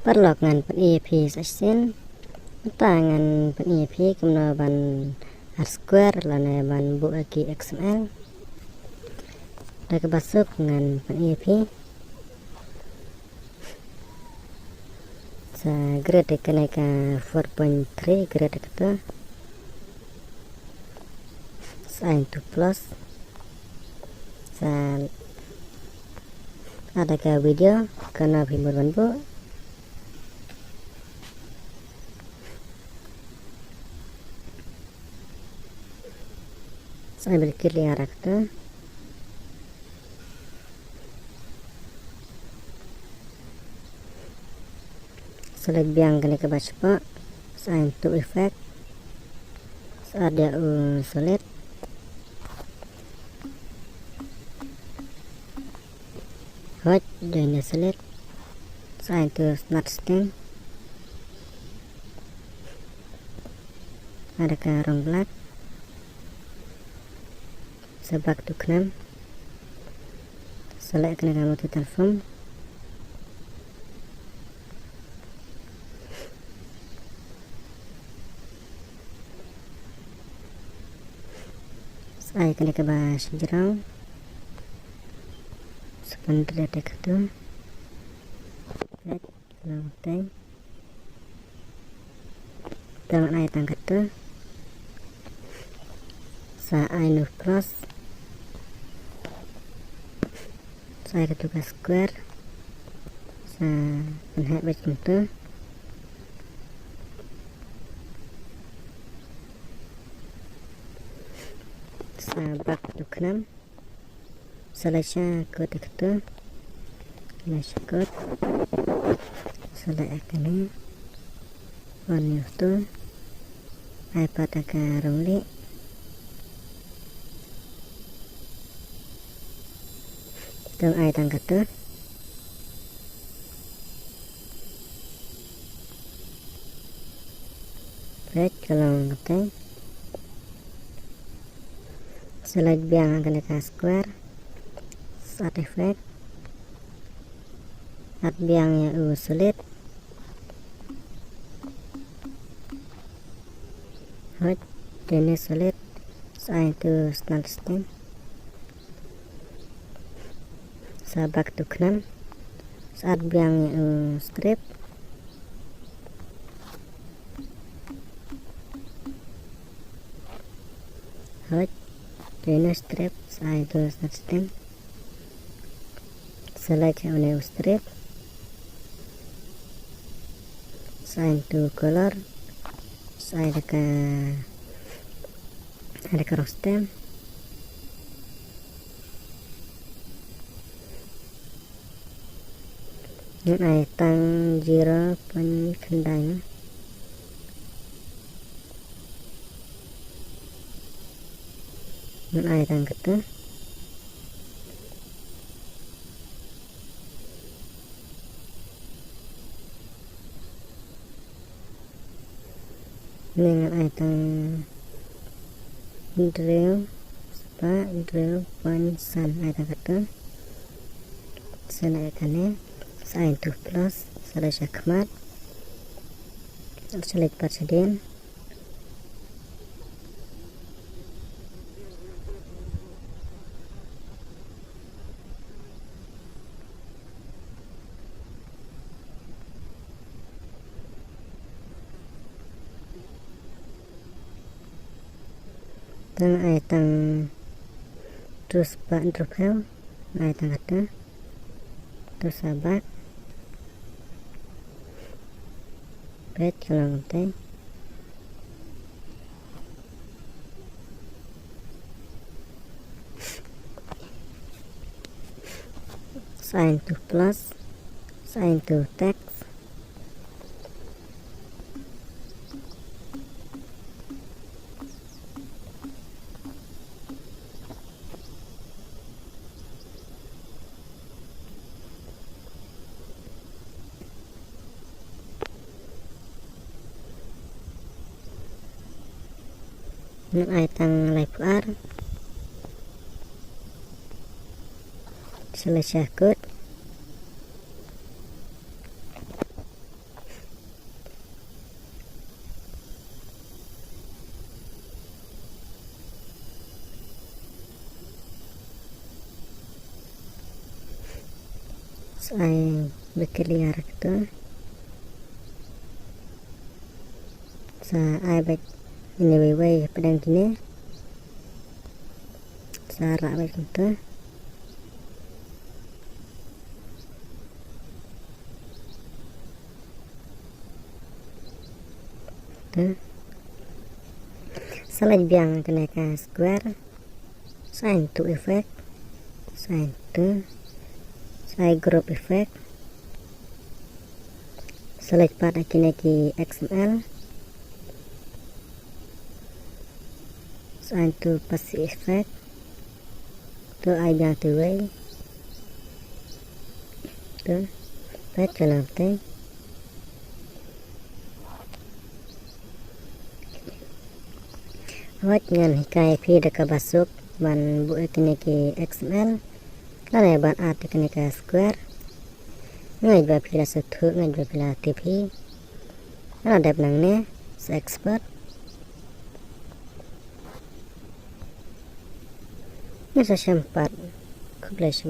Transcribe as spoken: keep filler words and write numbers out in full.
Paralok, ngan pyni ïa phi sa shisien. Mynta ngan pyni ïa phi kumno ban add square lane ban buh ïa ki X M L. Da kaba suk ngan pyni ïa phi. Sa create ïa kane ka four point three, create ïa kato. Sa ai into plus. Sa add ïa ka video kano phi mut ban buh. Sa ai bad kit lynga ïa kato. Select biang kane kaba shapoh. Sa ai into effect. Sa add ïa u solid. Hooid, dei ne solid. Sa ai into smart stem. Add ïa ka rong black. Sa back to khnam. Select kane ka multi-tool form. Sa ai kane kaba shajrong. Sa pynrem ïa kato. Right. Long teng. Te ngan ai tang kato. Sa ai ïa u plus. Sa ai kato ka square. Sa pynheh beit kumto. Sa back to khnam. Sa leit sha code ïa kato. Leit sha code. Sa leit ïa kane. Wan ïa uto. Ai pat ïa ka rong lieh. Te ai tang kato. Peit, ka long katei. Select biang kane ka square. Sa add effect. Add biang ïa u solid. Hooid, dei ne solid. Sa ai into smart stem. Sa back to khnam. Sa add biang ïa u strip. Hooid, dei ne strip, sa ai into smart stem. Select ïa une u strip. Sa ai into color. Sa ai da ka, ai da ka rong stem. Ngan ai tang zero point khyndai. Ngan ai tang kato. Ngan ai tang hynriew spah hynriew point san, ai tang kato. Sa leit kane, sa ai into plus, sa leit sha khmat. Sa leit pat shadien. Te ai tang hynriew spah hynriew phew, ai tang kato. To sa back. Peit ka long te. Sa ai into plus, sa ai into text. Ngan ai tang laiphew ar. Sa leit sha code. Ai bad ka layer kato. Sa ai bad ine iwei iwei hapdeng kine. Sa rah bad kumta. Te sa leit biang kane ka square. Sa ai into effect. Sa ai into, sa ai group effect. Sa leit pat ha kine ki X M L. Sa ai into pass effect. To ai biang te iwei. To peit ka long te. Wat ngan hikai ïa phi da kaba suk ban buh ïa kine ki X M L lane ban add ïa kine ki square. Nga ngeit ba phi la sngewthuh, nga ngeit ba phi la tip hi. Nga la dep nangne sa export. Nga sa shem pat. Khublei shibun.